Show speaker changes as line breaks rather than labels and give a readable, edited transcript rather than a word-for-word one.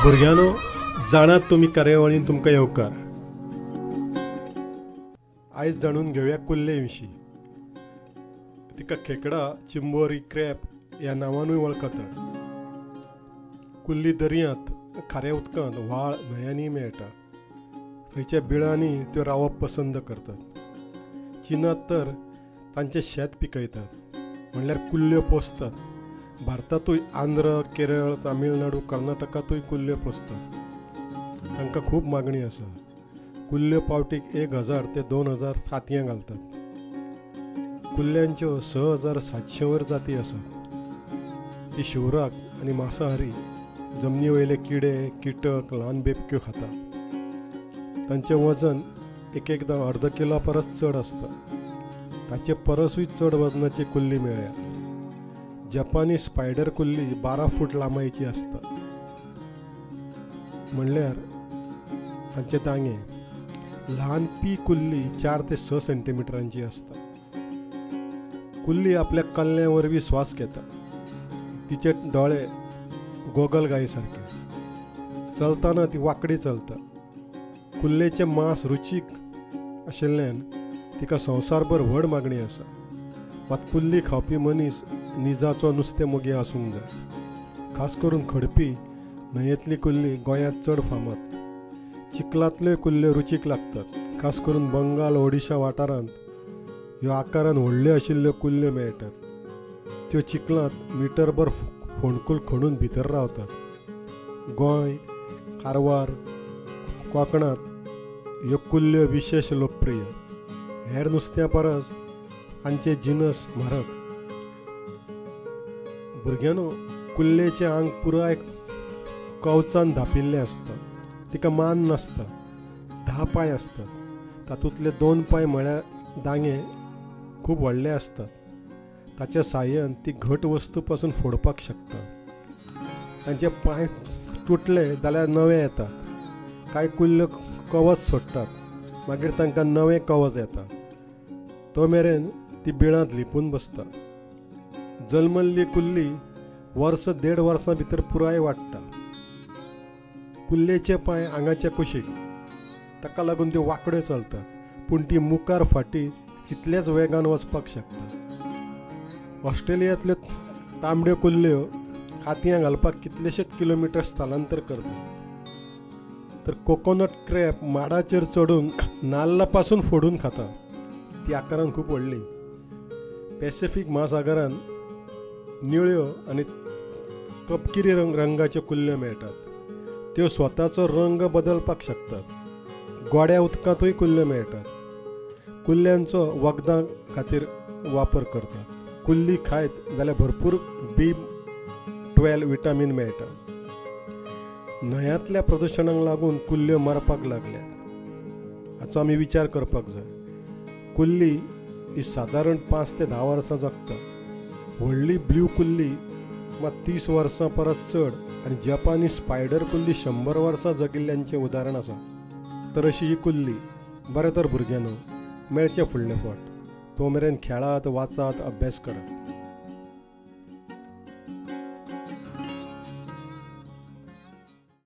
भुरग्यांनो, जाणात तुमी कार्यावळीन तुमकां येवकार. आयज जाणून घेवया कुल्ले विशीं. तिका खेकडा, चिंबोरी, क्रॅप ह्या नांवानूय वळखतात. कुल्ली दर्यांत, खाऱ्या उदकांत, व्हाळ, न्हंयांनी मेळटा. थंयच्या बिळांनी त्यो रावप पसंत करतात. चीनांत तर तांचें शेत पिकयतात, म्हणल्यार कुल्ल्यो पोसतात. भारतांतूय आंध्र, केरळ, तामिळनाडू, कर्नाटकांतूय कुल्ल्यो पोसतात. तांकां खूब मागणी आसा. कुल्ल्यो पावटीक 1000 ते 2000 तांतयां घालतात. कुल्ल्यांच्यो 6700 वयर जाती आसात. ती शिवराक आनी मांसाहारी, जमनी वयले किडे, किटक, ल्हान बेबक्यो खाता. तांचें वजन एक एकदां अर्द किलो परस चड आसता. ताचे परसूय चड वजनाची कुल्ली मेळ्ळ्या. जपानी स्पायडर कुल्ली 12 फूट लांबायेची आसता, म्हणल्यार तांचे दांगे. ल्हान पी कुल्ली 4 ते 6 सेंटीमिटरांची आसता. कुल्ली आपल्या कल्ल्या वरवीं श्वास घेता. तिचे दोळे गोगल गाय सारके. चलतना ती वांकडी चलता. कुल्लेचें मांस रुचीक आशिल्ल्यान तिका संवसारभर व्हड मागणी आसा. मात कुल्ली खावपी मनीस निजाचो नुस्तें मोगी आसूंक जाय. खास करून खडपी न्हंयेंतली कुल्ली गोंयांत चड फामाद. चिखलांतल्यो कुल्ल्यो रुचीक लागतात. खास करून बंगाल, ओडिशा वाठारांत ह्यो आकारान व्हडल्यो आशिल्ल्यो कुल्ल्यो मेळटात. त्यो चिखलांत मिटरभर फोंडकूल खणून भितर रावतात. गोंय, कारवार, कोंकणांत ह्यो कुल्ल्यो विशेश लोकप्रिय. हेर नुस्त्या परस तांचे जिनस म्हारग. भुरग्यांनो, कुल्लेचें आंग पुराय कवचान धांपिल्लें आसता. तिका मान नासता. 10 पांय आसतात. तातूंतले 2 पांय म्हळ्यार दांगे खूब व्हडले आसतात. ताच्या साहाय्यान ती घट वस्तू पासून फोडपाक शकता. तांचे पांय तुटले जाल्यार नवे येतात. कांय कुल्ल्यो कवच सोडटात, मागीर तांकां नवें कवच येता. तो मेरेन ती बिळांत लिपून बसता. जल्मल्ली कुल्ली वर्स 1.5 वर्सां भितर पुराय वाडटा. कुल्लेचे पांय आंगाच्या कुशीक, ताका लागून त्यो वांकड्यो चलतात, पूण ती मुखार फाटी तितल्याच वेगान वचपाक शकता. ऑस्ट्रेलियांतल्यो तांबड्यो कुल्ल्यो तांतयां घालपाक कितलेशेच किलोमिटर स्थलांतर करतात. तर कोकोनट क्रॅप माडाचेर चडून नाल्ला पासून फोडून खाता. ती आकारान खूब व्हडली. पॅसिफीक म्हासागरान निळ्यो आनी तपकिरी रंगाच्यो कुल्ल्यो मेळटात. त्यो स्वताचो रंग बदलपाक शकतात. गोड्या उदकांतूय कुल्ल्यो मेळटात. कुल्ल्यांचो वखदां खातीर वापर करतात. कुल्ली खायत जाल्यार भरपूर B12 vitamin मेळटा. न्हंयांतल्या प्रदुशणाक लागून कुल्ल्यो मरपाक लागल्यात. हाचो आमी विचार करपाक जाय. कुल्ली ही सादारण 5 ते 10 वर्सां जगता. व्हडली ब्लू कुल्ली मात 30 वर्सां परस चड आनी जपानी स्पायडर कुल्ली 100 वर्सां जगिल्ल्यांचें उदाहरण आसा. तर अशी ही कुल्ली. बरें तर भुरग्यांनो, मेळचें फुडले फावट. तो मेरेन खेळात, वाचात, अभ्यास करात.